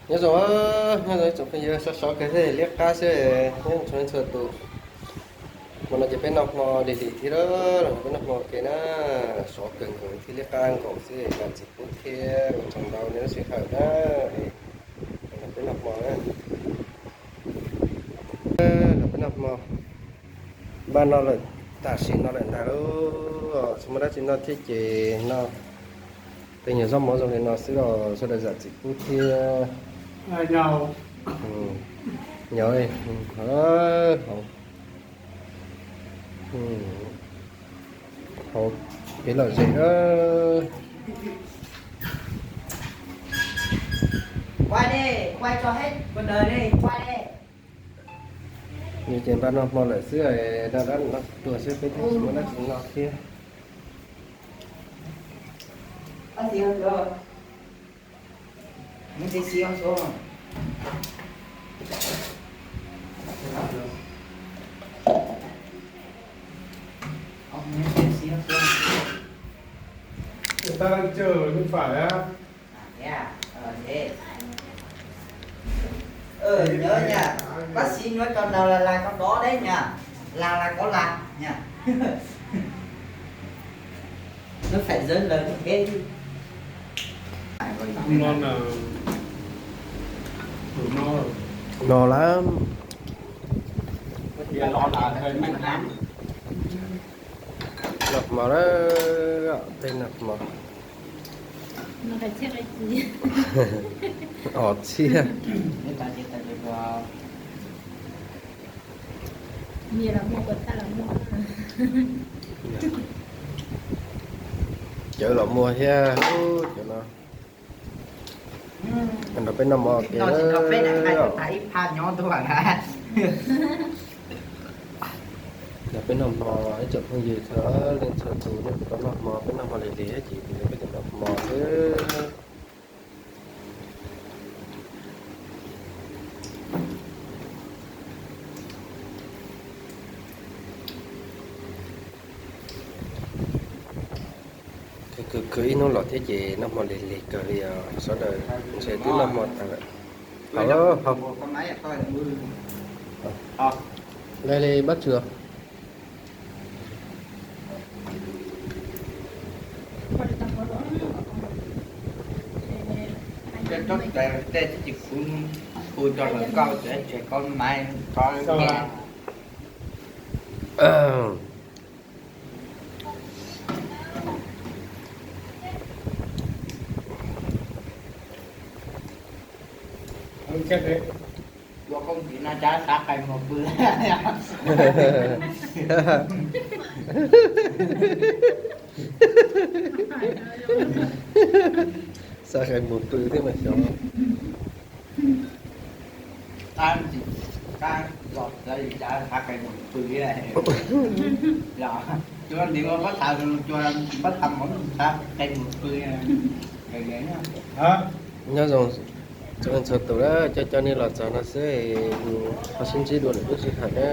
Nyob zoo, nyob zoo ib tsoom phooj ywg, sov sov kawg thiab, liab qab xwb, nyob zoo txhua tus. Hmo no ces peb noj hmo lig lig thiab, los peb noj hmo ua ke na, sov kawg nkaus thiab liab qab nkaus xwb, zam txim pub thiab ua tsaug ntau nej lub sij hawm na. Los peb noj hmo na, los peb noj hmo. Npaj no lawm, tam sim no lawm ntag lauj, tsis muaj dab tsi noj thiab ces no tej nyuag zaub mov zoo li no xwb los sawv daws zam txim pub thiab. Nyob, hauv, hauv kev lom zem. Ces npaj noj hmo lawm xwb, noj dab no tuag xwb, peb thiaj tsis muaj dab tsi noj thiab. Nhớ nha, bác sĩ nói cho là, là con đó đấy nha, là, là có lạ nha. Nó phải dớn lời nó thế chứ. Ngon là đủ no rồi. No lắm. Lo là hơi mặn lắm. Noj hmo na, tej noj hmo. Os txhiab. Cawv los muag thiab, cov no. Nrog peb noj hmo ua ke. Nrog peb noj hmo ib tsoom phooj ywg txhua leej txhua tus, nej puas tau noj hmo, peb noj hmo lig lig ces kuv yuav peb tus noj hmo xwb. Khwv khwv ib hnub los thiab ces noj hmo lig lig kawg li os, sawv daws ntshe twb noj hmo tas lawm. Hauv, hauv. Đây, đây, bác Trường. Tsob tes tsis khuv, khuv tso hluas nkauj tsev, tsev koj maiv tso nce. Ua koj txiv no cab xav qais muag pw. Xav qais muag pw thiab mas xyov. Los txawv li cas xav qais muag pw li. Los cua ntiv ua pab thav, cua tsis pab thav mov xav qais muag pw. Nyob zoo txhua leej txhua tus na, coj coj nej los txog no xwb, ho sib ntsib dua lwm lub sij hawm na.